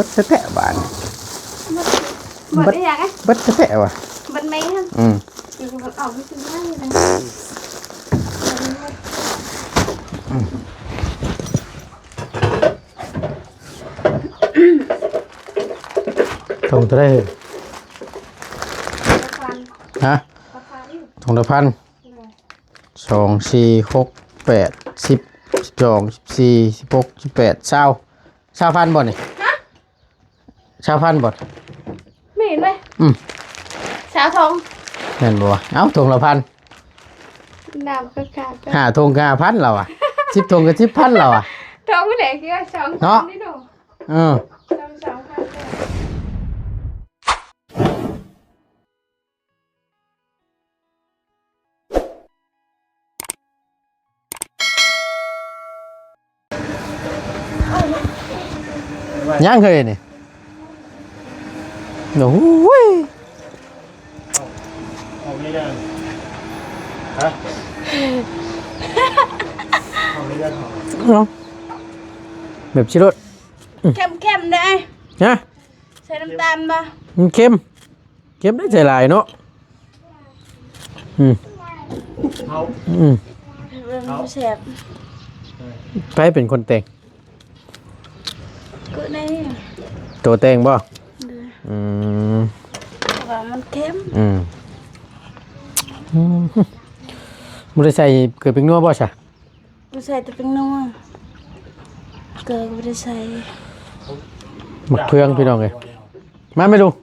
ດແທ້ໆ ບາດນີ້ ເບິດ ເບິດອີ່ຫຍັງອະ? ເບິດແທ້ໆ ຫວາ ເບິດແມ່ນ ອືມ ອືມ ເອົາໄປຊື້ມາຢູ່ນະ ອືມ ຖົງເທົ່າໃດ? ຮະ? ຖົງລະພັນ ສອງ ສີ່ ຫົກ ແປດ ສິບ ສິບສອງ ສິບສີ່ ສິບຫົກ ສິບແປດ ຊາວ ຊາວພັນບໍ່ນີ້? ຮະ? ຊາວພັນບໍ່? ແມ່ນເວີຍ ອືມ ຊາວຖົງ ແມ່ນບໍ່ວະ? ເອົ້າ ຖົງລະພັນ ນ້ຳກໍຂາດ ຫ້າຖົງກໍຫ້າພັນແລ້ວວະ ສິບຖົງກໍສິບພັນແລ້ວວະ ຖົງແຫຼະ ຄືວ່າສອງພັນ ເນາະ ນີ້ເນາະ ເອີ ສອງພັນ ຍັງເຮີ້ຍນີ້ ໂອ້ຍ ອອກນີ້ໄດ້ ຮະ ອອກນີ້ໄດ້ ເອົາ ແບບຊິໂລດ ເຄັມໆ ເດ້ ຮະ ໃສ່ນ້ຳຕານບໍ່? ມັນເຄັມ ເຄັມໄດ້ໃສ່ຫຼາຍເນາະ ອືມ ເອົາ ອືມ ເອົາ ແຊບ ໃຜເປັນຄົນແຕ່ງ? ກໍໄດ້ ໂຕແຕ່ງບໍ່? ໂດຍ ອືມ ເພາະວ່າມັນເຄັມ ອືມ ອືມ ບໍ່ໄດ້ໃສ່ເກືອແປ້ງນົວບໍ່ຊະ? ບໍ່ໃສ່ແຕ່ແປ້ງນົວ ເກືອກໍບໍ່ໄດ້ໃສ່ ໝາກເຟືອງ ພີ່ນ້ອງເອີຍ ມາແມ່ລູກ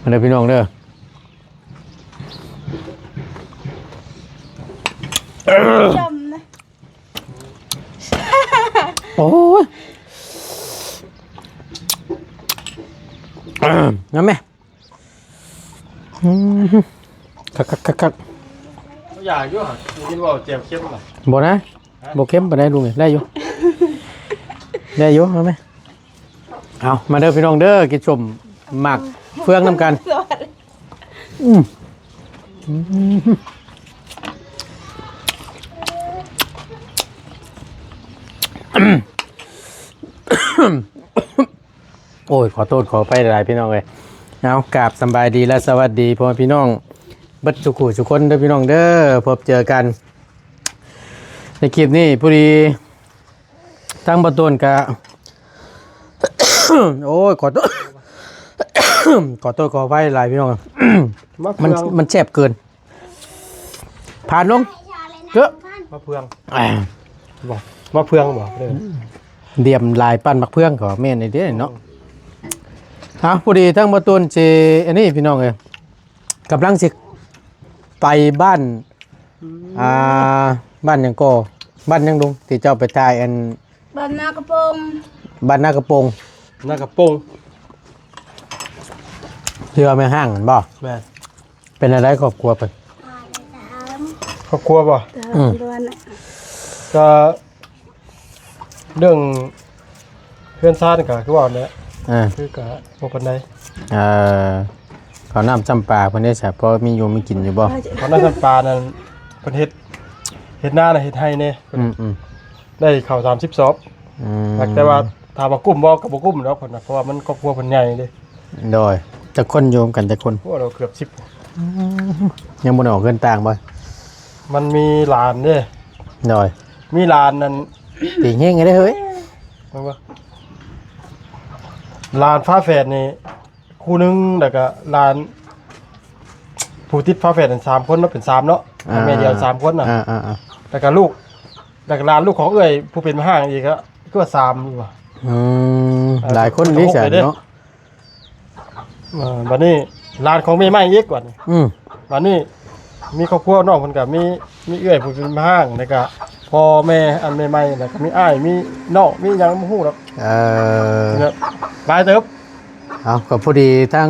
ມາເດີພີ່ນ້ອງເດີ ຈ້ຳນະ ໂອ້ຍ ນຳແມ່ ອືມ ຄັກໆໆໆ ຢາກຢູ່ຫະ ໄດ້ຍິນເວົ້າແຈ່ວເຄັມລະ ບໍ່ນະ ຮະ ບໍ່ເຄັມປານໃດລຸງເອີຍ ໄດ້ຢູ່ ໄດ້ຢູ່ ເອົາແມ່ ເອົາ ມາເດີພີ່ນ້ອງເດີ ກິນສົ້ມໝາກເຟືອງນຳກັນ ອືມ ອືມ ໂອ້ຍ ຂໍໂທດຂໍອະໄພຫຼາຍໆ ພີ່ນ້ອງເອີຍ ເອົາ ກາບສຳບາຍດີ ແລະ ສະຫວັດດີພໍ່ແມ່ພີ່ນ້ອງເບິດສູ່ຜູ້ສູ່ຄົນເດີພີ່ນ້ອງເດີ ພົບເຈີກັນໃນຄລິບນີ້ ພໍດີທາງບ່າວໂຕນກະ ໂອ້ຍ ຂໍໂທດ ຂໍໂທດຂໍອະໄພຫຼາຍພີ່ນ້ອງ ມັນ ມັນແຊບເກີນ ຜ່ານລົງ ເກີ ມະເຟືອງ ອ່າ ບໍ່ ມະເຟືອງບໍ່ ດຽມຫຼາຍປານໝາກເຟືອງກໍແມ່ນເດ້ເນາະ ເອົາ ພໍດີທາງບ່າວໂຕນຊິ ອັນນີ້ພີ່ນ້ອງເອີຍ ກຳລັງຊິໄປບ້ານ ອືມ ອ່າ ບ້ານຫຍັງກໍ ບ້ານຫຍັງລຸງ ທີ່ເຈົ້າໄປຖ່າຍອັນ ບ້ານນາກະໂປງ ບ້ານນາກະໂປງ ນາກະໂປງ ທີ່ວ່າແມ່ຮ້າງຫັ້ນບໍ່? ແມ່ນ ເປັນແນວໃດຄອບຄົວເພິ່ນ? ຄອບຄົວບໍ່? ອືມ ກະເລື່ອງເຮືອນຊານກະຄືວ່າຫັ້ນແຫຼະ ອ່າ ຄືກະບໍ່ປານໃດ ເອີ ເຂົ້ານ້ຳຊ້ຳປາເພິ່ນເດ້ຊະ ພໍມີຢູ່ມີກິນຢູ່ບໍ່? ເຂົ້ານ້ຳຊ້ຳປານັ້ນ ເພິ່ນເຮັດ ເຮັດນານະ ເຮັດໄຮ່ແດ່ ອືມໆ ໄດ້ເຂົ້າສາມສິບສອບ ອືມ ແຕ່ວ່າຖາມວ່າກຸ້ມບໍ່ ກໍບໍ່ກຸ້ມດອກເພິ່ນນະ ເພາະວ່າມັນຄອບຄົວເພິ່ນໃຫຍ່ເດ້ ໂດຍ ຈັກຄົນ ຢູ່ນຳກັນຈັກຄົນ? ໂອ້ ເກືອບສິບ ອືມ ຍັງບໍ່ໄດ້ອອກເຮືອນຕ່າງບໍ່? ມັນມີຫຼານເດ້ ໂດຍ ມີຫຼານນັ້ນ ຕີເຮງໃຫ້ເດ້ເຮີ້ຍ ເບິ່ງເບິ່ງ ຫຼານຝາແຝດນີ້ ຄູ່ໜຶ່ງ ແລ້ວກະຫຼານ ຜູ້ຕິດຝາແຝດນັ້ນສາມຄົນເນາະ ເປັນສາມເນາະ ອ່າ ແມ່ດຽວສາມຄົນນະ ອ່າໆໆ ແລ້ວກະລູກ ແລ້ວກະຫຼານລູກຂອງເອື້ອຍຜູ້ເປັນແມ່ຮ້າງອີກ ກະຄືວ່າສາມຢູ່ຫວາ ອືມ ອ່າ ຫຼາຍຄົນເດ້ ສາມເນາະ ເອີ ບາດນີ້ຫຼານຂອງແມ່ໃໝ່ອີກ ບາດນີ້ ອືມ ບາດນີ້ມີຄອບຄົວນ້ອງເພິ່ນກະມີ ມີເອື້ອຍຜູ້ເປັນແມ່ຮ້າງ ແລ້ວກະພໍ່ແມ່ອັນແມ່ໃໝ່ ແລ້ວກະມີອ້າຍ ມີນ້ອງ ມີຫຍັງບໍ່ຮູ້ດອກ ເອີ ຫຼາຍເຕີບ ເອົາ ກໍພໍດີທັງ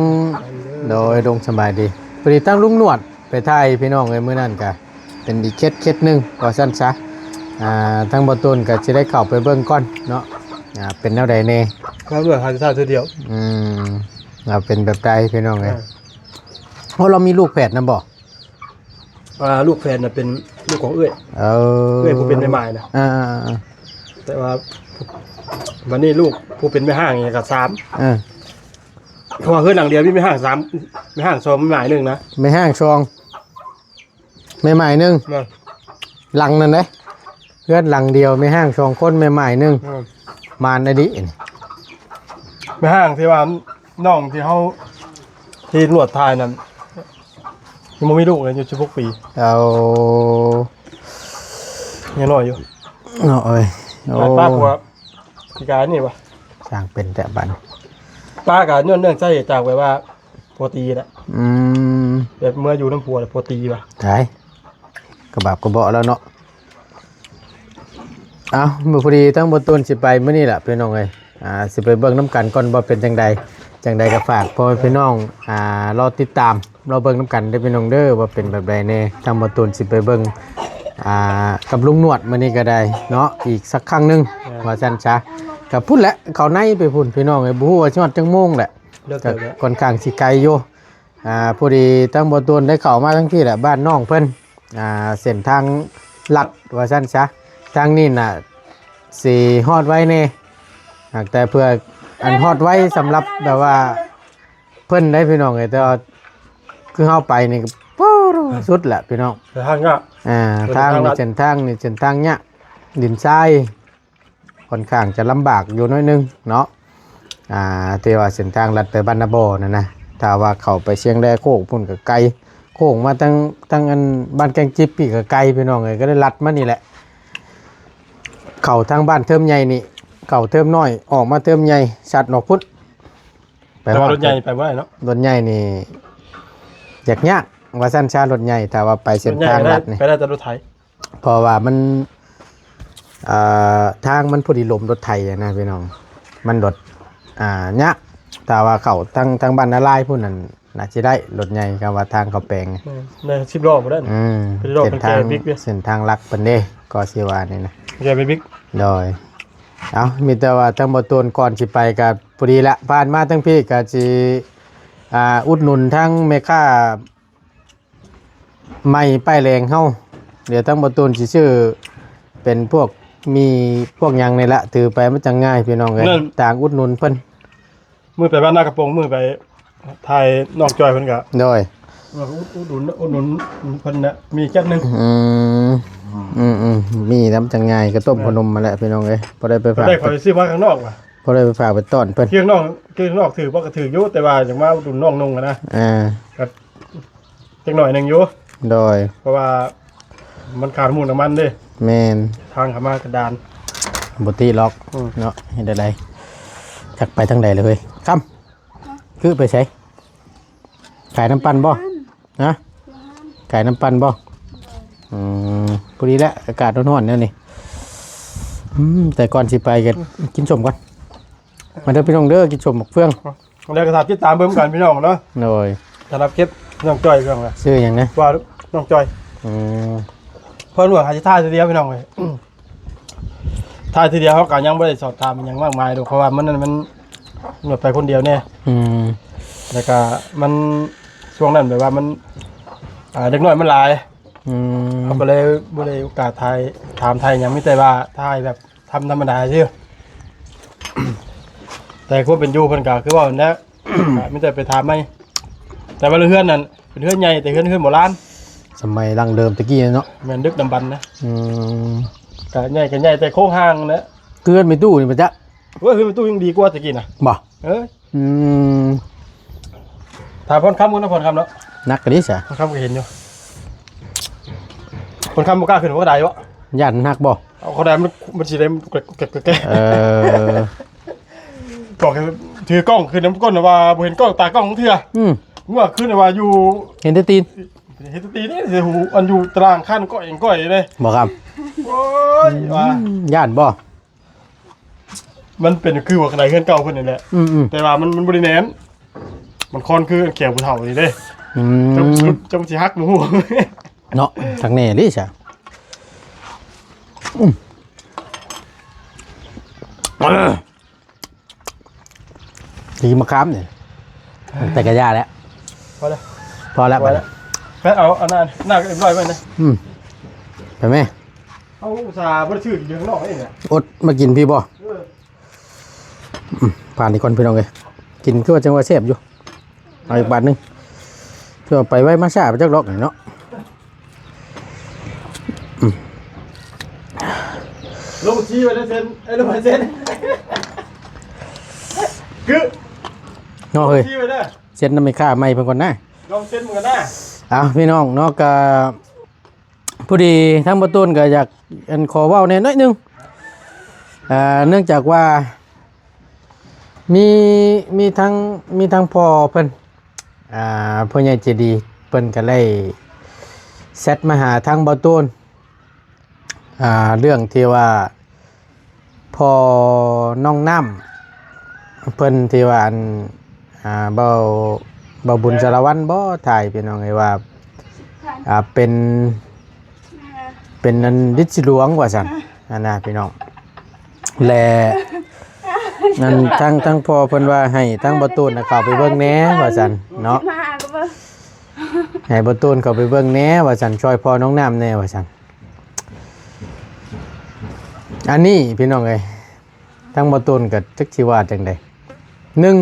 ໂດຍ ລຸງສະບາຍດີ ພໍດີທັງລຸງໜວດໄປຖ່າຍພີ່ນ້ອງເອີຍ ມື້ນັ້ນກະເປັນອີກເຂດເຂດໜຶ່ງວ່າຊັ້ນຊະ ອ່າ ທາງບ່າວໂຕນກະຊິໄດ້ເຂົ້າໄປເບິ່ງກ່ອນເນາະ ອ່າ ເປັນແນວໃດແດ່ ເຂົ້າດ້ວຍຫາຊາເທື່ອດຽວ ອືມ ວ່າເປັນແບບໃດພີ່ນ້ອງເອີຍ ເອີ ເພາະລາວມີລູກແຝດນຳບໍ່? ອ່າ ລູກແຝດນະເປັນລູກຂອງເອື້ອຍ ເອີ ເອື້ອຍຜູ້ເປັນແມ່ໝ້າຍນະ ອ່າໆໆ ແຕ່ວ່າ ບັດນີ້ລູກຜູ້ເປັນແມ່ຮ້າງນີ້ກໍສາມ ເອີ ເພາະວ່າເຮືອນຫຼັງດຽວມີແມ່ຮ້າງສາມ ແມ່ຮ້າງສອງ ແມ່ໝ້າຍໜຶ່ງນະ ແມ່ຮ້າງສອງ ແມ່ໝ້າຍໜຶ່ງ ແມ່ນ ຫຼັງນັ້ນເດ້ ເຮືອນຫຼັງດຽວ ແມ່ຮ້າງສອງຄົນ ແມ່ໝ້າຍໜຶ່ງ ແມ່ນ ມານອີ່ຫຼີ ແມ່ຮ້າງທີ່ວ່ານ້ອງທີ່ເຮົາ ທີ່ລວດຖ່າຍນັ້ນ ຍັງບໍ່ມີລູກເລີຍ ອາຍຸສິບຫົກປີ ເອົາ ຍັງນ້ອຍຢູ່ ນ້ອຍ ໂອ້ຍ ຕາຍປ້າຜົວປີກາຍນີ້ຫວາ ຊ່າງເປັນແທ້ບັດນີ້ ປ້າກໍຍ້ອນເນື່ອງສາເຫດຈາກແບບວ່າຜົວຕີແຫຼະ ອືມ ແບບເມື່ອຢູ່ນຳຜົວແລ້ວຜົວຕີຫວາ ຕາຍ ກະບາບກະເບາະແລ້ວເນາະ. ເອົ້າ ມື້ພໍດີທັງບໍ່ຕູນຊິໄປມື້ນີ້ລະພີ່ນ້ອງເອີຍ ອ່າ ຊິໄປເບິ່ງນຳກັນກ່ອນວ່າເປັນຈັ່ງໃດ ຈັ່ງໃດກໍຝາກພໍ່ແມ່ພີ່ນ້ອງ ອ່າ ລໍຕິດຕາມ ລໍເບິ່ງນຳກັນເດີພີ່ນ້ອງເດີ ວ່າເປັນແບບໃດແດ່. ທັງບໍ່ຕູນຊິໄປເບິ່ງ ອ່າ ກັບລຸງໜວດມື້ນີ້ກໍໄດ້ເນາະ ອີກສັກຄັ້ງໜຶ່ງ ແມ່ນ ວ່າຊັ້ນຊະ. ກໍພຸ້ນແຫຼະ ເຂົ້າໃນໄປພຸ້ນພີ່ນ້ອງເອີຍ ບໍ່ຮູ້ວ່າຊິຮອດຈັກໂມງແຫຼະ ເລິກເຕີບແລ້ວ ກໍຄ່ອນຂ້າງຊິໄກຢູ່. ອ່າ ພໍດີທັງບໍ່ຕູນໄດ້ເຂົ້າມາທາງພີ້ແຫຼະ ບ້ານນ້ອງເພິ່ນ ອ່າ ເສັ້ນທາງລັດວ່າຊັ້ນຊະ ທາງນີ້ນະຊິຮອດໄວແດ່ ຫາກແຕ່ເພື່ອອັນຮອດໄວສຳລັບແບບວ່າເພິ່ນໄດ້ພີ່ນ້ອງເອີຍ ແຕ່ວ່າຄືເຮົາໄປນີ້ ໂອ້ ສຸດແຫຼະພີ່ນ້ອງ ເສັ້ນທາງຍາກ ອ່າ ເສັ້ນທາງ ທາງ ນີ້ເສັ້ນທາງນີ້ເສັ້ນທາງຍາກ ດິນຊາຍ ຂ້ອນຂ້າງຈະລຳບາກຢູ່ໜ້ອຍໜຶ່ງເນາະ ອ່າ ທີ່ວ່າເສັ້ນທາງລັດໄປບ້ານນາບໍ່ນັ້ນນະ ຖ້າວ່າເຂົ້າໄປຊຽງແລໂຄກພຸ້ນກໍໄກ ໂຄ້ງມາທາງ ທາງອັນບ້ານແກ້ງຈິບພີ້ກໍໄກພີ່ນ້ອງເອີຍ ກໍໄດ້ລັດມານີ້ແຫຼະ ເຂົ້າທາງບ້ານເທີມໃຫຍ່ນີ້ ເຂົ້າເທີມນ້ອຍ ອອກມາເທີມໃຫຍ່ ຊັດອອກພຸ້ນ ໄປຮອດ ແຕ່ວ່າລົດໃຫຍ່ໄປບໍ່ໄດ້ເນາະ ລົດໃຫຍ່ນີ້ຍາກໆ ວ່າຊັ້ນຊະ ລົດໃຫຍ່ ຖ້າວ່າໄປເສັ້ນທາງລັດນີ້ ໄປໄດ້ແຕ່ລົດໄຖ ເພາະວ່າມັນ ເອີ ທາງມັນພໍດີລົມລົດໄຖນະພີ່ນ້ອງ ມັນລົດ ອ່າ ຍາກ ຖ້າວ່າເຂົ້າທາງ ທາງບ້ານນາລາຍພຸ້ນນັ້ນ ໜ້າຊິໄດ້ລົດໃຫຍ່ ຄຳວ່າທາງເຂົາແປງ ແມ່ນ ໄດ້ສິບລໍ້ບໍ່ໄດ້ ອືມ ເປັນລໍ້ ເສັ້ນທາງ ເປັນແກ່ບິກເດ້ ເສັ້ນທາງຫຼັກເພິ່ນເດ້ ກໍຊິວ່ານີ້ນະ ແກ່ເປັນບິກ ໂດຍ ເອົ້າ ມີແຕ່ວ່າທັງບໍ່ຕູນກ່ອນຊິໄປກໍພໍດີລະ ຜ່ານມາທາງພີ້ກໍຊິ ອ່າ ອຸດໜູນທາງແມ່ຄ້າ ໃໝ່ປ້າຍແດງເຮົາ ດຽວທັງບໍ່ຕູນຊິຊື້ເປັນພວກໝີ່ພວກຫຍັງນີ້ແຫຼະ ຖືໄປມັນຈັ່ງງ່າຍພີ່ນ້ອງເອີຍ ຕາງອຸດໜູນເພິ່ນ ມື້ໄປບ້ານນາກະໂປງ ມື້ໄປຖ່າຍນ້ອງຈ້ອຍເພິ່ນກະ ໂດຍ ອຸດ ອຸດໜູນ ອຸດໜູນເພິ່ນນະ ມີແກັດໜຶ່ງ ອືມ ອືມໆ ມີນຳຈັ່ງງ່າຍ ກະຕົ້ມຂະໜົມຫັ້ນແຫຼະພີ່ນ້ອງເອີຍ ພໍໄດ້ໄປຝາກ ໄດ້ ຂ້ອຍຊື້ມາຂ້າງນອກວ່າ ພໍໄດ້ໄປຝາກໄປຕ້ອນເພິ່ນ ເຄື່ອງນອກ ເຄື່ອງນອກຖືກບໍ່ກະຖືກຢູ່ ແຕ່ວ່າຢາກມາອຸດໜູນນ້ອງນຸ່ງຫັ້ນນະ ອ່າ ກະ ຈັກໜ້ອຍໜຶ່ງຢູ່ ໂດຍ ເພາະວ່າມັນຂາດນ້ຳມັນເດ້ ແມ່ນ ທາງເຂົ້າມາກະດານ ບໍ່ຕິຫຼອກ ອືມ ເນາະ ເຮັດແນວໃດ ຈັກໄປທາງໃດລະເຮີ້ຍ ຄຳ ຄືໄປໃສ ຂາຍນ້ຳປັ່ນບໍ່ ຮະ ຂາຍນ້ຳປັ່ນບໍ່ ອືມ ພໍດີແຫຼະ ອາກາດຮ້ອນໆແນວນີ້ ອືມ ແຕ່ກ່ອນຊິໄປກໍກິນສົ້ມກ່ອນ ມາເດີພີ່ນ້ອງເດີ ກິນສົ້ມໝາກເຟືອງ ແລ້ວກໍຖ້າຕິດຕາມເບິ່ງກັນພີ່ນ້ອງເນາະ ໂດຍ ສຳລັບຄລິບນ້ອງຈ້ອຍເພິ່ນວ່າ ຊື່ຫຍັງນະ ວ່ານ້ອງຈ້ອຍ ອືມ ເພິ່ນວ່າຫາຊິຖ່າຍເທື່ອດຽວພີ່ນ້ອງເອີຍ ຖ່າຍເທື່ອດຽວ ເຮົາກໍຍັງບໍ່ໄດ້ສອບຖາມຫຍັງມາກມາຍດອກ ເພາະວ່າມັນນັ້ນ ມັນແບບໄປຄົນດຽວແດ່ ອືມ ແລ້ວກໍມັນ ຊ່ວງນັ້ນແບບວ່າມັນ ອ່າ ເດັກນ້ອຍມັນຫຼາຍ ອືມ ເຮົາກໍເລີຍບໍ່ໄດ້ໂອກາດຖ່າຍ ຖາມຖ່າຍຫຍັງ ມີແຕ່ວ່າຖ່າຍແບບ ທຳທຳມະດາຊື່ ແຕ່ຄວາມເປັນຢູ່ເພິ່ນກະຄືເວົ້າຫັ້ນແຫຼະ ກະມີແຕ່ໄປຖາມໃໝ່ ແຕ່ວ່າເຮືອນນັ້ນເປັນເຮືອນໃຫຍ່ ແຕ່ເຮືອນ ເຮືອນໂບລານ ສະໄໝດັ້ງເດີມແຕ່ກີ້ເນາະ ແມ່ນດຶກດຳບັນນະ ອືມ ກະໃຫຍ່ ກະໃຫຍ່ແຕ່ໂຄງຮ່າງຫັ້ນແຫຼະ ເຮືອນແມ່ຕູ້ນີ້ປະຈັກ ໂອ້ຍ ເຮືອນແມ່ຕູ້ຍັງດີກວ່າແຕ່ກີ້ນະ ບໍ່ ເອີ ອືມ ຖາມພອນຄຳກ່ອນນະ ພອນຄຳເນາະ ໜັກກະດີຊະ ພອນຄຳກໍເຫັນຢູ່ ພອນຄຳບໍ່ກ້າຂຶ້ນຫົວກະໄດບໍ່ ຢ້ານມັນຫັກບໍ່ ເອົາເຂົ້າໄດ້ ມັນ ມັນຊິໄດ້ ເອີ ບອກໃຫ້ຖືກ້ອງຂຶ້ນນຳກົ້ນວ່າບໍ່ເຫັນກ້ອງ ຕາກ້ອງເທື່ອ ອືມ ເມື່ອຄືນວ່າຢູ່ ເຫັນແຕ່ຕີນ ເຫັນແຕ່ຕີນນີ້ ອັນຢູ່ຕາລ່າງຄັນກ້ອຍເອງກ້ອຍເດ້ ບໍ່ຄຳ ໂອ້ຍ ອືມ ວ່າ ຢ້ານບໍ່ ມັນເປັນຄືວ່າຂະໄດເຮືອນເກົ່າເພິ່ນນີ້ແຫຼະ ອືມໆ ແຕ່ວ່າມັນ ມັນບໍ່ໄດ້ແໜ້ນ ມັນຄອນຄືແຂວຜູ້ເຖົ້ານີ້ເດ້ ອືມ ຈະ ຈະ ຈະຊິຫັກບໍ່ຮູ້ ເນາະ ຄັກແນ່ເດ້ຊະ ອືມ ເອີ ຊິມາຄາມນີ້ ແຕ່ກະຢ່າແຫຼະ ພໍແລ້ວ ພໍແລ້ວ ພໍແລ້ວ ໄປເອົາອັນນັ້ນ ນ້ຳເອັມຮ້ອຍໄວ້ນະ ອືມ ໄປແມ່ ເຮົາອຸດສ່າບໍ່ໄດ້ຊື້ຢູ່ຂ້າງນອກນີ້ນະ ອົດມາກິນພີ້ບໍ່ ເອີ ເ ອືມ ຜ່ານນີ້ກ່ອນພີ່ນ້ອງເອີຍ ກິນຄືວ່າຈັ່ງວ່າແຊບຢູ່. ເອົາອີກບາດໜຶ່ງ ຄືວ່າໄປໄວມາຊ້າໄປຈັກດອກນີ້ເນາະ. ອືມ ລົງຊີ້ໄວ້ເດີເຊັນ ເອີຍ ລົງໄປເຊັນ ກຶ ເນາະເຮີຍ ຊີ້ໄວ້ເດີ ເຊັນນຳແມ່ຄ້າໃໝ່ເພິ່ນກ່ອນນະ ລອງເຊັນເບິ່ງກ່ອນນະ. ເອົາ ພີ່ນ້ອງເນາະ ກະ ພໍດີທາງບໍ່ຕູນກໍຢາກ ອັນ ຂໍເວົ້າແດ່ໜ້ອຍໜຶ່ງ ເອີ ເນື່ອງຈາກວ່າ ມີ ມີທັງ ມີທັງພໍ່ເພິ່ນ ອ່າ ຜູ້ໃຫຍ່ໃຈດີ ເພິ່ນກໍໄດ້ແຊັດມາຫາທາງບໍ່ຕູນ ອ່າ ເລື່ອງທີ່ວ່າ ພໍ່ນ້ອງນ້ຳ ເພິ່ນທີ່ວ່າ ອັນ ອ່າ ເບົາ ເບົາບຸນສາລະວັນບໍ່ ຖ່າຍ ພີ່ນ້ອງເອີຍ ວ່າ ອ່າ ເປັນ ເປັນອັນລິດຊິຫຼວງວ່າຊັ້ນ ອັນນະ ພີ່ນ້ອງ ແລະ ອັນ ທາງ ທາງພໍ່ເພິ່ນວ່າໃຫ້ທາງບໍ່ຕູນນະເຂົ້າໄປເບິ່ງແດ່ວ່າຊັ້ນເນາະ ໃຫ້ບໍ່ຕູນເຂົ້າໄປເບິ່ງແດ່ວ່າຊັ້ນ ຊ່ອຍພໍ່ນ້ອງນ້ຳແດ່ວ່າຊັ້ນ. ອັນນີ້ ພີ່ນ້ອງເອີຍ ທາງບໍ່ຕູນກໍຈັກຊິວ່າຈັ່ງໃດ ໜຶ່ງ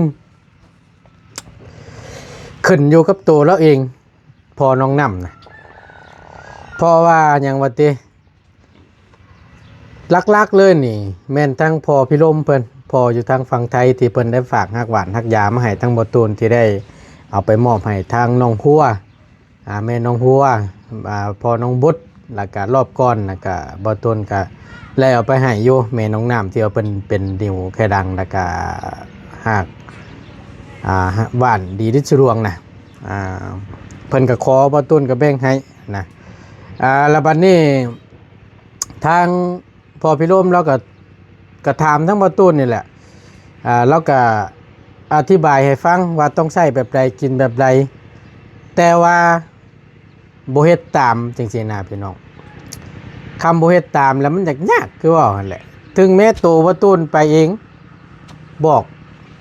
ຂຶ້ນຢູ່ກັບໂຕລາວເອງ ພໍ່ນ້ອງນ້ຳນະ ເພາະວ່າຫຍັງວ່າຕິ ຫຼັກໆເລີຍນີ້ແມ່ນທາງພໍ່ພິລົມເພິ່ນ ພໍ່ຢູ່ທາງຝັ່ງໄທ ທີ່ເພິ່ນໄດ້ຝາກຮັກຫວານຮັກຢາມາໃຫ້ທາງບໍ່ຕູນ ທີ່ໄດ້ເອົາໄປມອບໃຫ້ທາງນ້ອງຫົວ ອ່າ ແມ່ນ້ອງຫົວ ອ່າ ພໍ່ນ້ອງບຸດ ແລ້ວກະລອບກ່ອນ ແລ້ວກະບໍ່ຕຸນກະໄດ້ເອົາໄປໃຫ້ຢູ່ ແມ່ນ້ອງນ້ຳ ທີ່ວ່າເພິ່ນເປັນນິ້ວໄຂ່ດັງ ແລ້ວກະຮາກ ອ່າ ຫວ່ານດີລິດສະດວງນະ ອ່າ ເພິ່ນກະຂໍ ບໍ່ຕຸນກະແບ່ງໃຫ້ນະ ອ່າ ແລ້ວບັດນີ້ ທາງພໍ່ພິລົມລາວກໍ ກໍຖາມທາງບໍ່ຕູນນີ້ແຫຼະ ອ່າ ລາວກໍອະທິບາຍໃຫ້ຟັງວ່າຕ້ອງໃຊ້ແບບໃດ ກິນແບບໃດ ແຕ່ວ່າບໍ່ເຮັດຕາມຈັ່ງຊີ້ນະພີ່ນ້ອງ ຄຳບໍ່ເຮັດຕາມແລ້ວມັນຍາກໆ ຄືເວົ້າຫັ້ນແຫຼະ ເຖິງແມ້ໂຕບໍ່ຕູນໄປເອງ ບອກ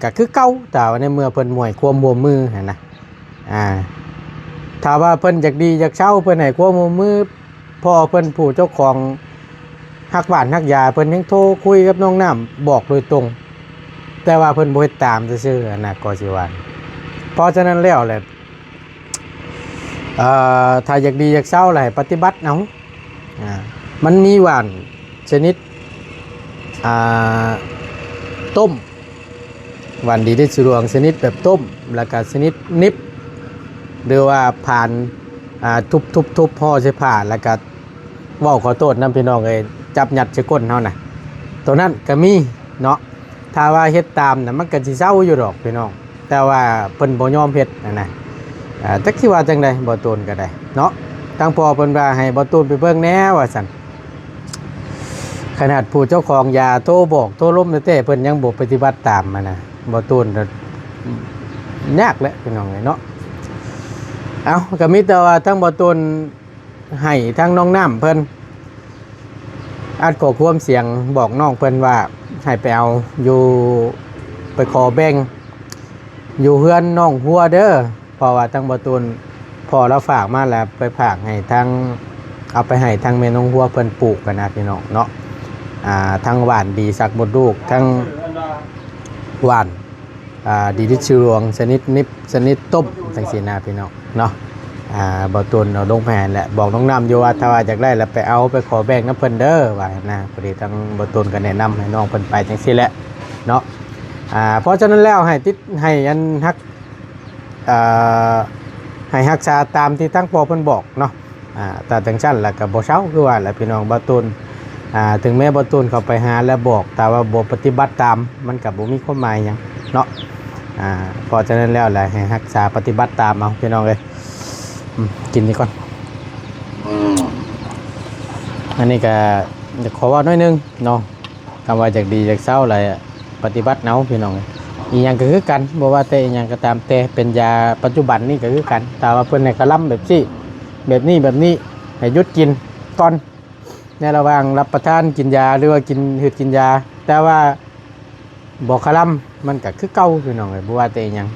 ກໍຄືເກົ່າ ຖ້າວ່າໃນເມື່ອເພິ່ນບໍ່ໃຫ້ຄວາມຮ່ວມມືຫັ້ນນະ ອ່າ ຖ້າວ່າເພິ່ນຢາກດີຢາກເຊົາ ເພິ່ນໃຫ້ຄວາມຮ່ວມມື ພໍ່ເພິ່ນຜູ້ເຈົ້າຂອງຮັກຫວ່ານຮັກຢາ ເພິ່ນຍັງໂທຄຸຍກັບນ້ອງນ້ຳບອກໂດຍຕົງ ແຕ່ວ່າເພິ່ນບໍ່ເຮັດຕາມຊື່ໆ ຫັ້ນນະ ກໍຊິວ່າ ເພາະສະນັ້ນແລ້ວແຫຼະ ເອີ ຖ້າຢາກດີຢາກເຊົາລະໃຫ້ປະຕິບັດເອົາ ອ່າ ມັນມີຫວ່ານຊະນິດ ອ່າ ຕົ້ມ ຫວ່ານດີລິດສະດວງຊະນິດແບບຕົ້ມ ແລ້ວກະຊະນິດໜິບ ຫຼືວ່າຜານ ອ່າ ທຸບໆໆ ຫໍ່ໃສ່ຜ້າ ແລ້ວກະ ເວົ້າຂໍໂທດນຳພີ່ນ້ອງເອີຍ ຈັບຍັດໃສ່ກົ້ນເຮົານະ ໂຕນັ້ນກະມີເນາະ ຖ້າວ່າເຮັດຕາມນະ ມັນກະຊິເຊົາຢູ່ດອກພີ່ນ້ອງ ແຕ່ວ່າເພິ່ນບໍ່ຍອມເຮັດຫັ້ນນະ ອ່າ ຈັກຊິວ່າຈັ່ງໃດ ບໍ່ຕູນກໍໄດ້ເນາະ ທາງພໍ່ເພິ່ນວ່າໃຫ້ບໍ່ຕູນໄປເບິ່ງແດ່ວ່າຊັ້ນ ຂະໜາດຜູ້ເຈົ້າຂອງຢາໂທບອກໂທລົມແທ້ໆ ເພິ່ນຍັງບໍ່ປະຕິບັດຕາມຫັ້ນນະ ບໍ່ຕູນ ຍາກແຫຼະພີ່ນ້ອງເອີຍເນາະ ເອົ້າ ກໍມີແຕ່ວ່າທາງບໍ່ຕູນ ໃຫ້ທາງນ້ອງນ້ຳເພິ່ນອັດຂໍ້ຄວາມສຽງບອກນ້ອງເພິ່ນວ່າໃຫ້ໄປເອົາຢູ່ ໄປຂໍແບ່ງຢູ່ເຮືອນນ້ອງຫົວເດີ ເພາະວ່າທາງບໍ່ຕູນພໍ່ລາວຝາກມາແລ້ວ ໄປຝາກໃຫ້ທາງ ເອົາໄປໃຫ້ທາງແມ່ນ້ອງຫົວເພິ່ນປູກຫັ້ນນະພີ່ນ້ອງເນາະ ອ່າ ທັງຫວ່ານດີສັກມົດລູກ ທັງຫວ່ານ ອ່າ ດີລິດສະດວງຊະນິດໜິບ ຊະນິດຕົ້ມ ຈັ່ງຊີ້ນະພີ່ນ້ອງເນາະ ອ່າ ບໍ່ຕູນເອົາລົງໄປໃຫ້ແຫຼະ ບອກນ້ອງນ້ຳຢູ່ວ່າ ຖ້າວ່າຢາກໄດ້ລະໄປເອົາ ໄປຂໍແບ່ງນຳເພິ່ນເດີ ວ່າຫັ້ນນະ ພໍດີທາງບໍ່ຕູນກໍແນະນຳໃຫ້ນ້ອງເພິ່ນໄປຈັ່ງຊີ້ແຫຼະເນາະ ອ່າ ເພາະສະນັ້ນແລ້ວໃຫ້ຕິດ ໃຫ້ອັນຮັກ ອ່າ ໃຫ້ຮັກສາຕາມທີ່ທາງພໍ່ເພິ່ນບອກເນາະ ອ່າ ຖ້າຈັ່ງຊັ້ນລະກໍບໍ່ເຊົາ ຄືວ່າແຫຼະພີ່ນ້ອງ ບໍ່ຕູນ ອ່າ ເຖິງແມ້ບໍ່ຕູນເຂົ້າໄປຫາແລະບອກ ແຕ່ວ່າບໍ່ປະຕິບັດຕາມ ມັນກໍບໍ່ມີຄວາມໝາຍຫຍັງເນາະ ອ່າ ເພາະສະນັ້ນແລ້ວແຫຼະ ໃຫ້ຮັກສາປະຕິບັດຕາມເອົາພີ່ນ້ອງເອີຍ ອືມ ກິນນີ້ກ່ອນ ອັນນີ້ກໍຢາກຂໍເວົ້າໜ້ອຍໜຶ່ງເນາະ ຄຳວ່າຢາກດີຢາກເຊົາແຫຼະ ປະຕິບັດເອົາພີ່ນ້ອງ ອີ່ຫຍັງກໍຄືກັນ ບໍ່ວ່າແຕ່ອີ່ຫຍັງກໍຕາມແຕ່ ເປັນຢາປັດຈຸບັນນີ້ກໍຄືກັນ ຖ້າວ່າເພິ່ນໃຫ້ຄະລຳແບບຊີ້ ແບບນີ້ ແບບນີ້ ໃຫ້ຢຸດກິນກ່ອນ ໃນລະຫວ່າງຮັບປະທານກິນຢາ ຫຼືວ່າກິນ ຫືດກິນຢາ ແຕ່ວ່າບໍ່ຄະລຳ ມັນກໍຄືເກົ່າພີ່ນ້ອງເອີຍ ບໍ່ວ່າແຕ່ອີ່ຫຍັງ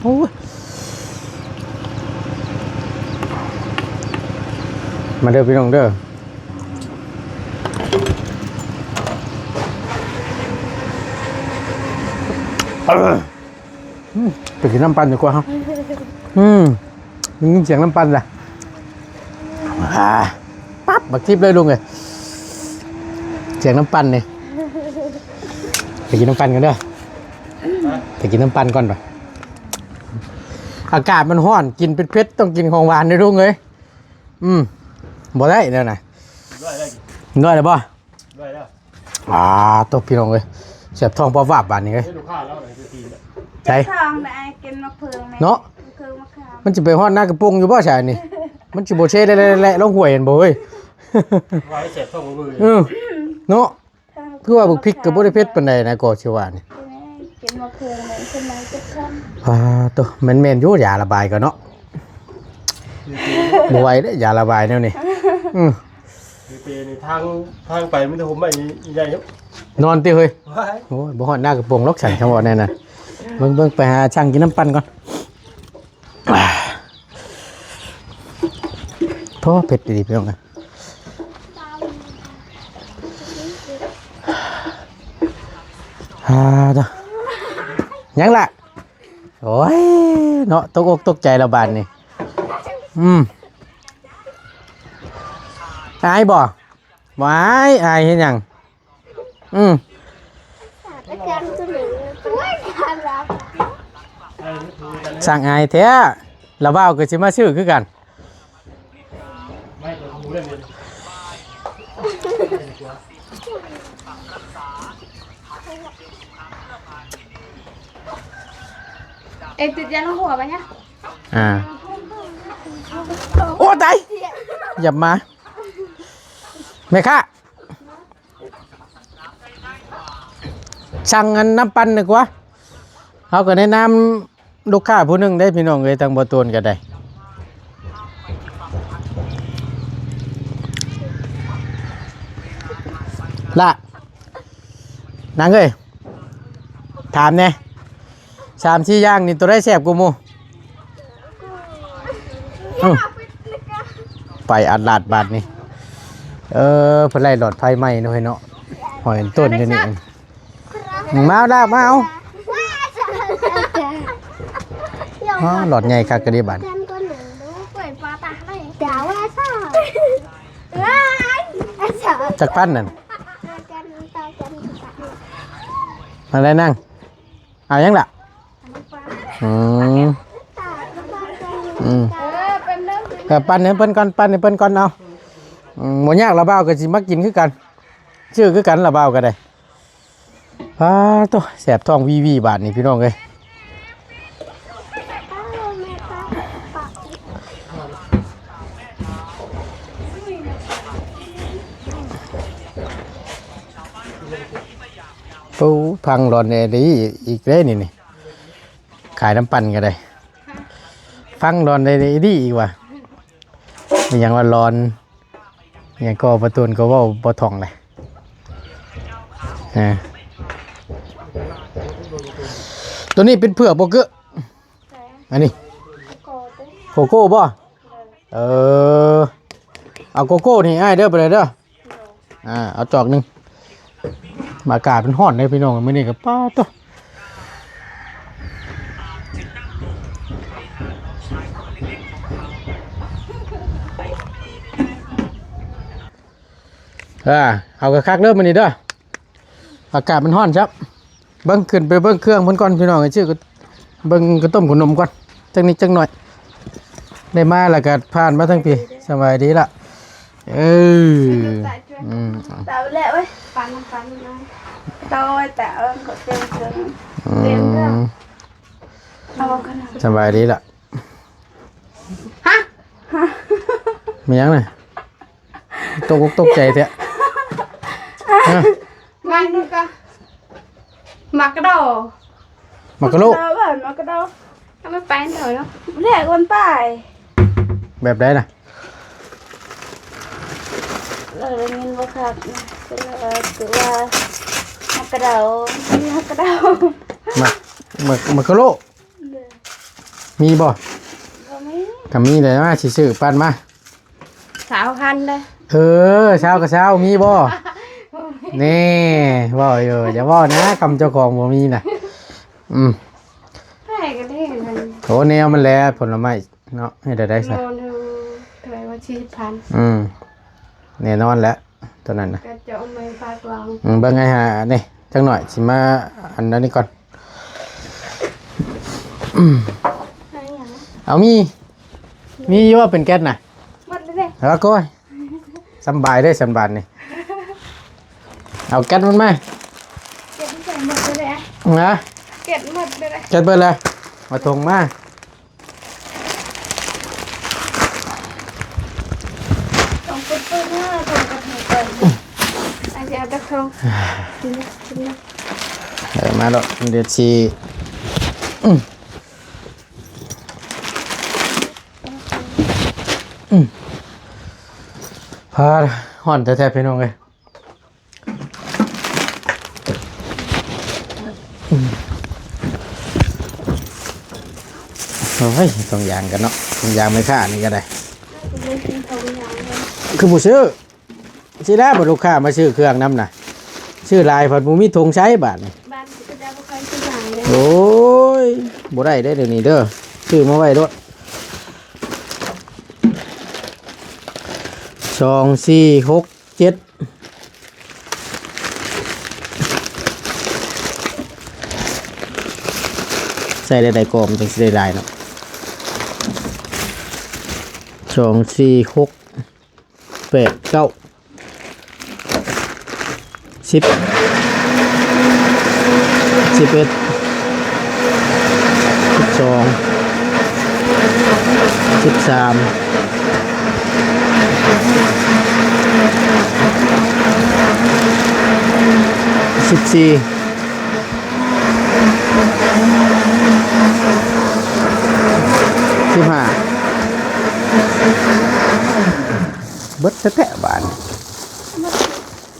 ໂອ້ຍ ມາເດີພີ່ນ້ອງເດີ ອືມ ໄປກິນນ້ຳປັ່ນດີກວ່າເຮົາ ອືມ ໄດ້ຍິນສຽງນ້ຳປັ່ນລະ ອ່າ ປັບ ບັກຈິບເລີຍລຸງເອີຍ ສຽງນ້ຳປັ່ນນີ້ ໄປກິນນ້ຳປັ່ນກ່ອນເດີ ໄປກິນນ້ຳປັ່ນກ່ອນໄປ ອາກາດມັນຮ້ອນ ກິນເຜັດໆ ຕ້ອງກິນຂອງຫວານເດີລຸງເອີຍ ອືມ ບໍ່ໄດ້ແນວນະ ດ້ວຍແລ້ວ ດ້ວຍແລ້ວບໍ່? ດ້ວຍແລ້ວ ອ່າ ໂຕ ພີ່ນ້ອງເອີຍ ແສບທ້ອງປາບວາບບາດນີ້ເອີຍ ໃສ່ ເຈັບທ້ອງໄດ້ ກິນໝາກເຜິ້ງແດ່ເນາະ ໝາກເຜິ້ງໝາກຂາມ ມັນຊິໄປຮອດນາກະປົງຢູ່ບໍ່ຊະນີ້ ມັນຊິບໍ່ເຊແລະໆ ລົງຫ້ວຍຫັ້ນບໍ່ເອີຍ ວ່າໃຫ້ແສບທ້ອງເບິ່ງ ເອີ ເນາະ ຄືວ່າບັກພິກກໍບໍ່ໄດ້ເຜັດປານໃດນະ ກໍຊິວ່ານີ້ ກິນໝາກເຜິ້ງແດ່ ຂຶ້ນມາເຈັບທ້ອງ ອ່າ ໂຕ ແມ່ນໆ ຢູ່ ຢາລະບາຍກໍເນາະ ບໍ່ໄຫວເດ້ ຢາລະບາຍແນວນີ້ ອືມ ເປນີ້ທາງ ທາງໄປມີແຕ່ຮົ່ມໄມ້ໃຫຍ່ເນາະ ນອນຕິເຮີ້ຍ ໂອ້ຍ ບໍ່ຮອດນາກະປົງດອກ ສັນ ຄຳເວົ້າແນວນັ້ນ ເບິ່ງໆ ໄປຫາສັ່ງກິນນ້ຳປັ່ນກ່ອນ ພໍເຜັດດີໆ ພີ່ນ້ອງ ອ່າ ຫຍັງລະ ໂອ້ຍ ເນາະ ຕົກອົກຕົກໃຈລະບາດນີ້ ອືມ ອາຍບໍ່? ບໍ່ອາຍ ອາຍເຮັດຫຍັງ? ອືມ ຊ່າງອາຍແທ້ ລະບ່າວກໍຊິມາຊື້ຄືກັນ. ເອັງຕິດຢາລົງຫົວປະເນຍ? ອ່າ ໂອ້ ຕາຍ ຢ່າມາ ແມ່ຄ້າ ສັ່ງອັນນ້ຳປັ່ນດີກວ່າ ເຮົາກໍແນະນຳ ລູກຄ້າຜູ້ໜຶ່ງເດ້ພີ່ນ້ອງເອີຍ ທາງບໍ່ໂຕນກໍໄດ້ ລະ ນາງເອີຍ ຖາມແດ່ ສາມສີ່ຢ່າງນີ້ໂຕໃດແຊບກວ່າໝູ່? ອືມ ໄປອັດລາດບາດນີ້ ເອີ ເພິ່ນໄລ່ຫຼອດໄຟໃໝ່ເນາະ ເນາະ ຫອຍຕົ້ນຢູ່ນີ້. ມາລາກມາເອົາ ອ້າ ຫຼອດໃຫຍ່ຄັກກະດີບາດ ຈັກພັນນັ້ນ ມາໄດ້ນາງ ເອົາຫຍັງລະ? ອືມ ອືມ ເອີ ປັ່ນໃຫ້ເພິ່ນກ່ອນ ປັ່ນໃຫ້ເພິ່ນກ່ອນ ເອົາ ອືມ ບໍ່ຍາກ ລະບ່າວກໍຊິມາກິນຄືກັນ ຊື້ຄືກັນ ລະບ່າວກໍໄດ້. ປາໂຕ ແສບທ້ອງວີໆ ບາດນີ້ພີ່ນ້ອງເອີຍ ໂອ້ ພັງລອນແອດີອີກເດ້ນີ້ ນີ້ ຂາຍນ້ຳປັ່ນກໍໄດ້ ຟັງລອນໄດ້ດີອີກວ່າ ມີຫຍັງວ່າລອນ ຫຍັງກໍປະຕູນກໍເວົ້າບໍ່ທ່ອງເລີຍ ອາ ໂຕນີ້ເປັນເຜືອກບໍ່ເກີ? ອັນນີ້ ໂກໂກ້ບໍ່? ເອີ ເອົາໂກໂກ້ນີ້ໃຫ້ອ້າຍເດີ ໄປເລີຍເດີ ອ່າ ເອົາຈອກໜຶ່ງ ອາກາດມັນຮ້ອນເດ້ພີ່ນ້ອງ ມື້ນີ້ກໍປາໂຕ ອ່າ ເອົາຄັກໆ ເດີມື້ນີ້ເດີ ອາກາດມັນຮ້ອນຊະ ເບິ່ງ ຂຶ້ນໄປເບິ່ງເຄື່ອງເພິ່ນກ່ອນພີ່ນ້ອງ ຊິເບິ່ງກະຕົ້ມຂະໜົມກ່ອນ ຈັກນິດຈັກໜ້ອຍ ໄດ້ມາແລ້ວກໍຜ່ານມາທາງພີ້ ສະບາຍດີລະ ເອີ ອືມ ຕາແລ້ວເວີຍ ປັ່ນ ປັ່ນ ໂຕຍ ແຕ່ເອີ ເຕັມເຄື່ອງ ເຕັມເຄື່ອງ ອືມ ເອົາກັນ ສະບາຍດີລະ ຮະ ມີຫຍັງນະ? ຕົກອົກຕົກໃຈແທ້ ຮະ ມັນກໍ ໝາກກະໂດ ໝາກກະໂລ ໝາກກະໂດ ເອົາມັນໄປເຖາະເນາະ ແລກມັນໄປ ແບບໃດນະ? ເອີ ໄດ້ຍິນບໍ່ຄັກ ເພິ່ນວ່າ ຄືວ່າ ໝາກກະໂດ ໝາກກະໂດ ໝາກ ໝາກ ໝາກກະໂລ ມີບໍ່? ບໍ່ມີ ຖ້າມີແລ້ວມາຊິຊື້ປັ່ນມາ ຊາວພັນເດ້. ເອີ ຊາວກໍຊາວ ມີບໍ່? ນີ້ ເວົ້າຢູ່ ຢ່າເວົ້ານະ ຄຳເຈົ້າຂອງບໍ່ມີນະ. ອືມ ໃຜກໍໄດ້ນັ້ນ. ໂອ້ ແນວມັນແຫຼະ ຜົນລະໄມ້ເນາະ ເຮັດໄດ້ຊະ. ໂລໜຶ່ງເທົ່າໃດວະ? ສີ່ສິບພັນ. ອືມ ແນ່ນອນແຫຼະ ຕົວນັ້ນນະ. ກະຈະເອົາມາຝາກລາວ. ອືມ ເບິ່ງໄອ້ຫານີ້ຈັກໜ້ອຍ ຊິມາອັນນັ້ນນີ້ກ່ອນ. ເອົາ ມີ ມີຢູ່ວ່າເປັນແກັດນະ? ໝົດແລ້ວເດ້. ເອີ ໂກຍ ສຳບາຍເດ້ ສຳບາຍນີ້. ເອົາແກັດມັນມາ. ແກັດໃສ່ໝົດແລ້ວເດ້. ນະ? ແກັດໝົດແລ້ວເດ້. ແກັດເບິດແລ້ວ. ເອົາຖົງມາ. ສອງປຶ້ງໆ ເນາະ ຖົງກັບຖົງເປີດ. ອາດຈະເອົາຈັກຖົງ. ເອີ ມາໂລດ ດຽວຊິ ອືມ ອືມ ພາ ຮ້ອນແທ້ໆ ພີ່ນ້ອງເອີຍ. ໂອ້ຍ ຖົງຢາງກັນເນາະ ຖົງຢາງແມ່ຄ້ານີ້ກໍໄດ້. ຄືບໍ່ຊື້? ຊິແລ້ວ ບັດລູກຄ້າມາຊື້ເຄື່ອງນຳນະ ຊື້ຫຼາຍພັດບໍ່ມີຖົງໃຊ້ບາດນີ້. ບ້ານເຂົາເຈົ້າບໍ່ຄ່ອຍຊື້ຫຼາຍເດ້. ໂອ້ຍ ບໍ່ໄດ້ເດ້ດຽວນີ້ເດີ ຊື້ມາໄວ້ໂລດ. ສອງ ສີ່ ຫົກ ເຈັດ ໃສ່ໄດ້ໃດກໍມັນຈັ່ງຊິໄດ້ຫຼາຍເນາະ. ສອງ ສີ່ ຫົກ ແປດ ເກົ້າ ສິບ ສິບເອັດ ສິບສອງ ສິບສາມ ສິບສີ່ ສິບຫ້າ ເບິດແທ້ໆ ບາດນີ້.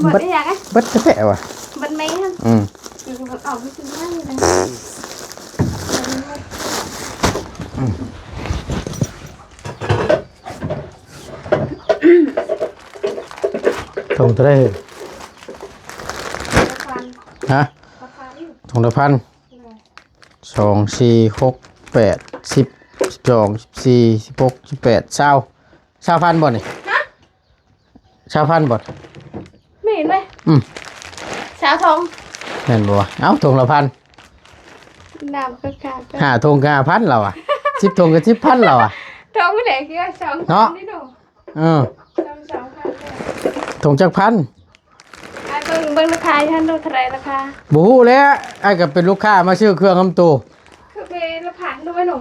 ເບິດ ເບິດອີຫຍັງ? ເບິດແທ້ໆ ຫວາ? ເບິດແມ່ນ. ອືມ ອືມ ເອົາໄປຊື້ມາຢູ່ນະ. ອືມ ຖົງເທົ່າໃດ? ລະພັນ. ຮະ? ລະພັນ. ຖົງລະພັນ. ໂດຍ. ສອງ ສີ່ ຫົກ ແປດ ສິບ ສິບສອງ ສິບສີ່ ສິບຫົກ ສິບແປດ ຊາວ ຊາວພັນບໍ່ນີ້? ຮະ? ຊາວພັນບໍ່? ແມ່ນເວີຍ. ອືມ ຊາວຖົງ. ແມ່ນບໍ່ວະ? ເອົ້າ ຖົງລະພັນ. ນຳກໍຂາດ ຫ້າຖົງກໍຫ້າພັນແລ້ວອະ ສິບຖົງກໍສິບພັນແລ້ວອະ. ຖົງແຫຼະຄືສອງພັນ ເນາະ ນີ້ເນາະ. ເອີ ສອງພັນ ຖົງຈັກພັນ? ອ້າຍເບິ່ງ ເບິ່ງລາຄາຢູ່ຫັ້ນ ເທົ່າໃດລາຄາ? ບໍ່ຮູ້ແຫຼະ ອ້າຍກໍເປັນລູກຄ້າມາຊື້ເຄື່ອງນຳໂຕ. ຄືເປັນລະພັນດ້ວຍເນາະ.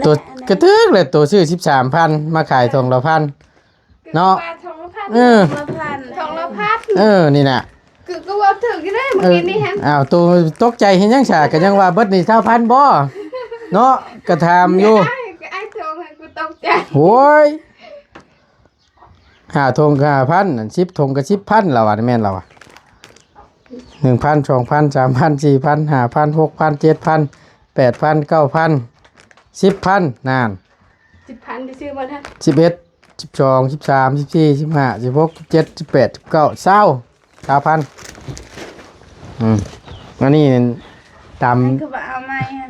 ໂຕກະຖືກແຫຼະ ໂຕຊື້ສິບສາມພັນ ມາຂາຍຖົງລະພັນເນາະ. ເອີ ຖົງລະພັນ. ເອີ ຖົງລະພັນ. ເອີ ນີ້ນະ ຄືກໍເວົ້າຖືກຢູ່ເດ້ມື້ກີ້ນີ້ຫັ້ນ. ເອີ ອ້າວ ໂຕຕົກໃຈເຮັດຫຍັງຊະ? ກໍຍັງວ່າເບິດນີ້ຊາວພັນບໍ່ເນາະ ກໍຖາມຢູ່. ອ້າຍ ອ້າຍໂທມາ ກູຕົກໃຈ. ໂອ້ຍ ຫ້າຖົງກໍຫ້າພັນ ສິບຖົງກໍສິບພັນ ລາວວ່າ ແມ່ນລາວວ່າ. ໜຶ່ງພັນ ສອງພັນ ສາມພັນ ສີ່ພັນ ຫ້າພັນ ຫົກພັນ ເຈັດພັນ ແປດພັນ ເກົ້າພັນ ສິບພັນ ນັ້ນ ສິບພັນ ຊິຊື້ໝົດຫັ້ນ. ສິບເອັດ ສິບສອງ ສິບສາມ ສິບສີ່ ສິບຫ້າ ສິບຫົກ ສິບເຈັດ ສິບແປດ ສິບເກົ້າ ຊາວ ຊາວພັນ. ອືມ ອັນນີ້ຕາມ ຄືວ່າເອົາໃໝ່ຫັ້ນ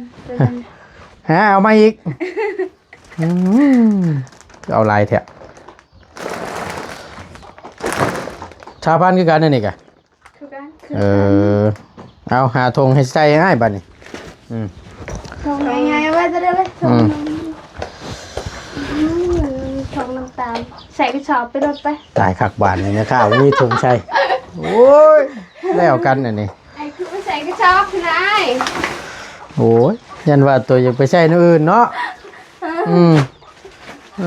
ຮະ ເອົາໃໝ່ອີກ. ອືມ ຄືເອົາຫຼາຍແທ້. ຊາວພັນຄືກັນ ອັນນີ້ກະ ຄືກັນ. ເອີ ເອົາ ຫາຖົງໃຫ້ໃສ່ໃຫ້ອ້າຍບາດນີ້. ອືມ ຖົງໃຫຍ່ໆ ໄວ້ ໄດ້ໄວ້ ຖົງ ອືມ ອືມ ຖົງນ້ຳຕານ ໃສ່ກະສອບໄປໂລດໄປ. ຕາຍຄັກບາດນີ້ ແມ່ຄ້າບໍ່ມີຖົງໃສ່. ໂອ້ຍ ແລ້ວກັນອັນນີ້. ໄອ້ຄືໄປໃສ່ກະສອບນາຍ. ໂອ້ຍ ຢ້ານວ່າໂຕຢາກໄປໃສ່ແນວອື່ນເນາະ. ອືມ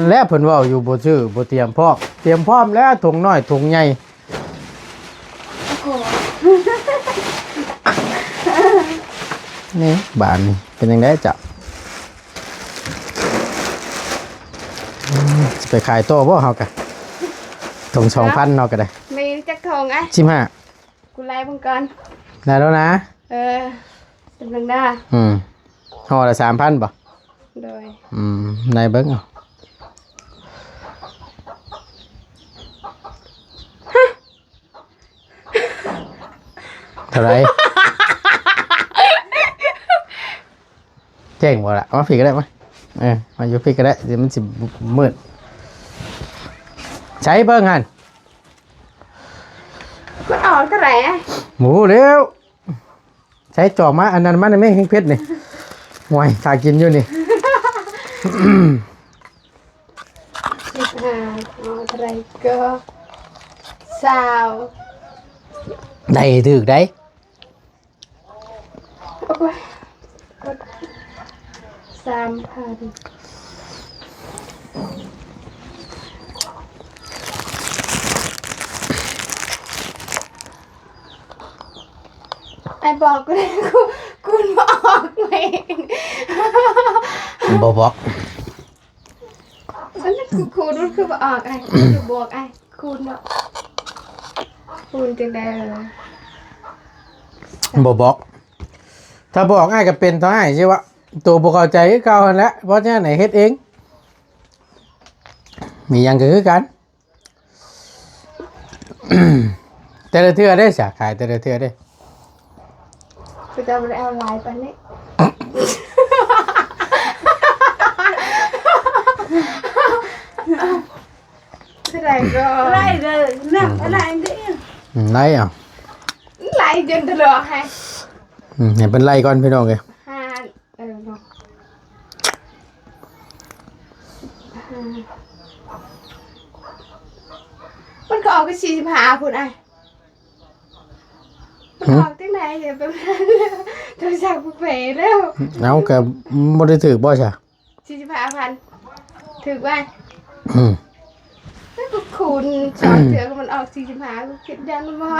ແລ້ວເພິ່ນເວົ້າຢູ່ ບໍ່ຊື້ ບໍ່ຕຽມພ້ອມ. ຕຽມພ້ອມແລ້ວ ຖົງນ້ອຍ ຖົງໃຫຍ່. ໂອ້ໂຫ ນີ້ ບາດນີ້ເປັນຈັ່ງໃດເຈົ້າ? ອືມ ຊິໄປຂາຍຕໍ່ບໍ່ເຮົາກະ? ຖົງສອງພັນເຮົາກະໄດ້. ມີຈັກຖົງ? ສິບຫ້າ. ກູໄລ່ເບິ່ງກ່ອນ. ໄດ້ແລ້ວນະ. ເອີ ເປັນຈັ່ງໃດ? ອືມ ຫໍ່ລະສາມພັນບໍ່? ໂດຍ. ອືມ ໄລ່ເບິ່ງເອົາ. ເທົ່າໃດ? ແຈ້ງບໍ່ລະ? ມາພີ້ກໍໄດ້ ມາ. ເອີ ມາຢູ່ພີ້ກໍໄດ້ ດຽວມັນຊິມືດ. ໃສເບິ່ງຫັ້ນ? ມັນອອກເທົ່າໃດ? ບໍ່ຮູ້ແລ້ວ. ໃສ ຈອກມາ ອັນນັ້ນມານຳແມ່ ແຮງເຜັດນີ້. ໂອ້ຍ ຖ້າກິນຢູ່ນີ້. ສິບຫ້າ ເອົາເທົ່າໃດກໍ ຊາວ ໄດ້ຖືກໄດ໋. ໂອ້ຍ ສາມພັນ. ອ້າຍບອກກູ ກູນບໍ່ອອກເລີຍ. ບໍ່ບອກ. ອັນນີ້ກູ ຄູນມັນຄືບໍ່ອອກອ້າຍ ຄືບວກອ້າຍ ຄູນເນາະ ຄູນຈັ່ງໃດລະ? ບໍ່ບອກ. ຖ້າບອກອ້າຍກໍເປັນເທົ່າອ້າຍຊິວະ ໂຕບໍ່ເຂົ້າໃຈຄືເກົ່າຫັ້ນແຫຼະ. ເພາະສະນັ້ນໃຫ້ເຮັດເອງ ມີຫຍັງກໍຄືກັນ. ແຕ່ລະເທື່ອເດ້ ສາຂາຍແຕ່ລະເທື່ອເດ້. ເຂົາເຈົ້າບໍ່ໄດ້ເອົາຫຼາຍປານນີ້. ເທົ່າໃດກໍ ໄລ່ເດີ ນະ ໄລ່ເດີ. ອືມ ໄລ່ເອົາ ໄລ່ຈົນທະເລາະໃຫ້. ອືມ ໃຫ້ເພິ່ນໄລ່ກ່ອນ ພີ່ນ້ອງເອີຍ. ຫ້າ ເອີເນາະ ມັນກໍອອກແຕ່ສີ່ສິບຫ້າພຸ້ນອ້າຍ. ມັນອອກຈັ່ງໃດ ໂທລະສັບກູເປແລ້ວ. ເອົ້າ ກໍບໍ່ໄດ້ຖືກບໍ່ຊະ? ສີ່ສິບຫ້າພັນ ຖືກໄວ້. ອືມ ແລ້ວກໍຄູນສອງເທື່ອ ມັນອອກສີ່ສິບຫ້າ ຄິດຢ້ານບໍ່.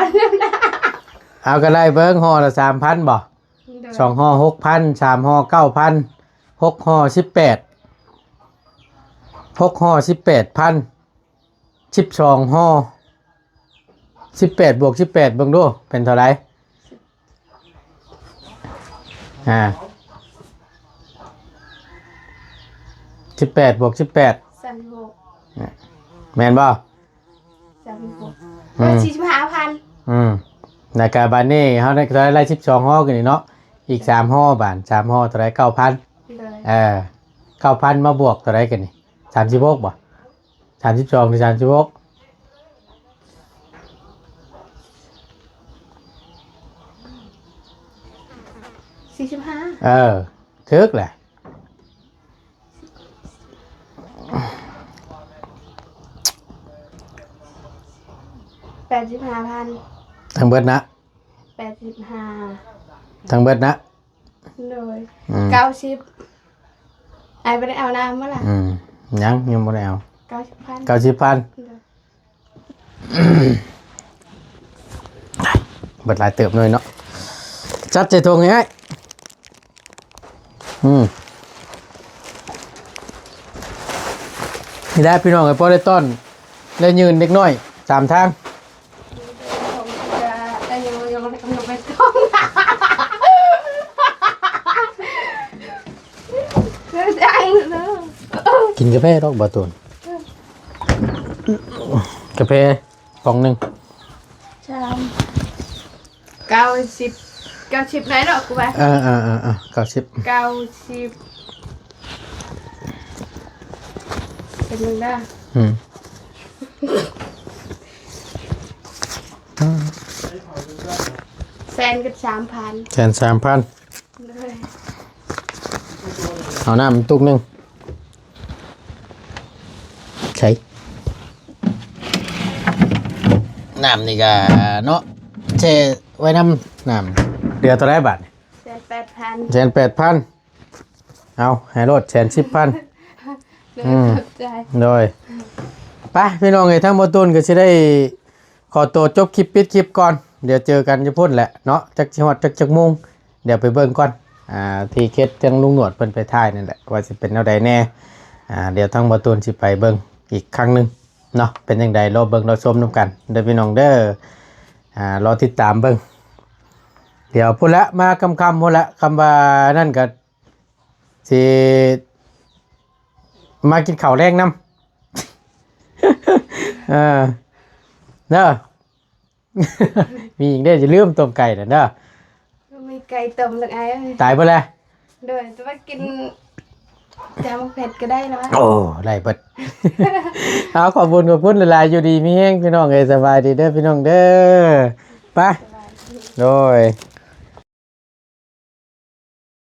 ເອົາ ກໍໄດ້ເບິ່ງຫໍ່ລະສາມພັນບໍ່? ໂດຍ ສອງຫໍ່ຫົກພັນ ສາມຫໍ່ເກົ້າພັນ ຫົກຫໍ່ສິບແປດ ຫົກຫໍ່ສິບແປດພັນ ສິບສອງຫໍ່ ສິບແປດບວກສິບແປດ ເບິ່ງດູ ເປັນເທົ່າໃດ? ອ່າ ສິບແປດບວກສິບແປດ ສາມສິບຫົກ ແມ່ນບໍ່? ສາມສິບຫົກ ອືມ ເອີ ສີ່ສິບຫ້າພັນ. ອືມ ແລ້ວກະບາດນີ້ເຮົາໄດ້ ໄດ້ສິບສອງຫໍ່ກັນນີ້ເນາະ ອີກສາມຫໍ່ ບາດສາມຫໍ່ເທົ່າໃດ? ເກົ້າພັນ. ໂດຍ ເອີ ເກົ້າພັນມາບວກເທົ່າໃດກັນນີ້? ສາມສິບຫົກບໍ່? ສາມສິບສອງ ຫຼື ສາມສິບຫົກ? ສີ່ສິບຫ້າ. ເອີ ຖືກແຫຼະ. ແປດສິບຫ້າພັນ ທັງເບິດນະ? ແປດສິບຫ້າ ທັງເບິດນະ? ໂດຍ ອືມ ເກົ້າສິບ. ອ້າຍບໍ່ໄດ້ເອົານຳບໍ່ລະ? ອືມ ຍັງ ຍັງບໍ່ໄດ້ເອົາ. ເກົ້າສິບພັນ ເກົ້າສິບພັນ. ໂດຍ ເບິດຫຼາຍເຕີບເລີຍເນາະ. ຈັດໃສ່ຖົງໃຫ້ອ້າຍ. ອືມ ນີ້ແຫຼະພີ່ນ້ອງເອີຍ ພໍໄດ້ຕ້ອນ ໄດ້ຍື່ນເດັກນ້ອຍສາມທາງ. ກິນກາແຟດອກ ບ່າວຕູນ ກາແຟ ກ່ອງໜຶ່ງ ສາມ ເກົ້າສິບ ເກົ້າສິບໄດ້ເນາະ ກູວ່າ ເອີ ເອີ ເກົ້າສິບ ເກົ້າສິບ ເປັນຈັ່ງໃດ? ອືມ ແສນກັບສາມພັນ ແສນສາມພັນ. ເອົານ້ຳຕຸກໜຶ່ງ ໃສ່ນ້ຳນີ້ກະເນາະ ແຊ່ໄວ້ນຳນ້ຳ. ເຫຼືອເທົ່າໃດບາດນີ້? ແສນແປດພັນ ແສນແປດພັນ. ເອົາ ໃຫ້ໂລດ ແສນສິບພັນ. ໂດຍ ອືມ ຂອບໃຈ ໂດຍ. ໄປພີ່ນ້ອງເອີຍ ທາງບ່າວຕູນກໍຊິໄດ້ຂໍຕົວຈົບຄລິບ ປິດຄລິບກ່ອນ ດຽວເຈີກັນຢູ່ພຸ້ນແຫຼະເນາະ ຈັກຊິຮອດຈັກ ຈັກໂມງ ດຽວໄປເບິ່ງກ່ອນ ອ່າ ທີ່ເຂດທາງລຸງໜວດເພິ່ນໄປຖ່າຍນັ້ນແຫຼະ ວ່າຊິເປັນແນວໃດແດ່. ອ່າ ດຽວທາງບ່າວຕູນຊິໄປເບິ່ງອີກຄັ້ງໜຶ່ງເນາະ ເປັນຈັ່ງໃດ ລໍເບິ່ງລໍຊົມນຳກັນເດີພີ່ນ້ອງເດີ. ອ່າ ລໍຕິດຕາມເບິ່ງ ດຽວພຸ້ນລະ ມາຄ່ຳໆ ພຸ້ນລະ ຄຳວ່ານັ້ນກໍຊິມາກິນເຂົ້າແລງນຳ ເອີ ເດີ. ມີອີກເດ້ ຢ່າລືມຕົ້ມໄກ່ນັ້ນເດີ. ມີໄກ່ຕົ້ມ ລູກອ້າຍເອີຍ ຕາຍເບິດແລ້ວ. ໂດຍ ແຕ່ວ່າກິນຈາມະເຜັດກໍໄດ້ແລ້ວ. ໂອ້ ໄດ້ເບິດ. ເອົາ ຂອບຄຸນ ຂອບຄຸນຫຼາຍໆ ຢູ່ດີມີແຮງພີ່ນ້ອງເອີຍ. ສະບາຍດີເດີພີ່ນ້ອງເດີ. ໄປ ໂດຍ.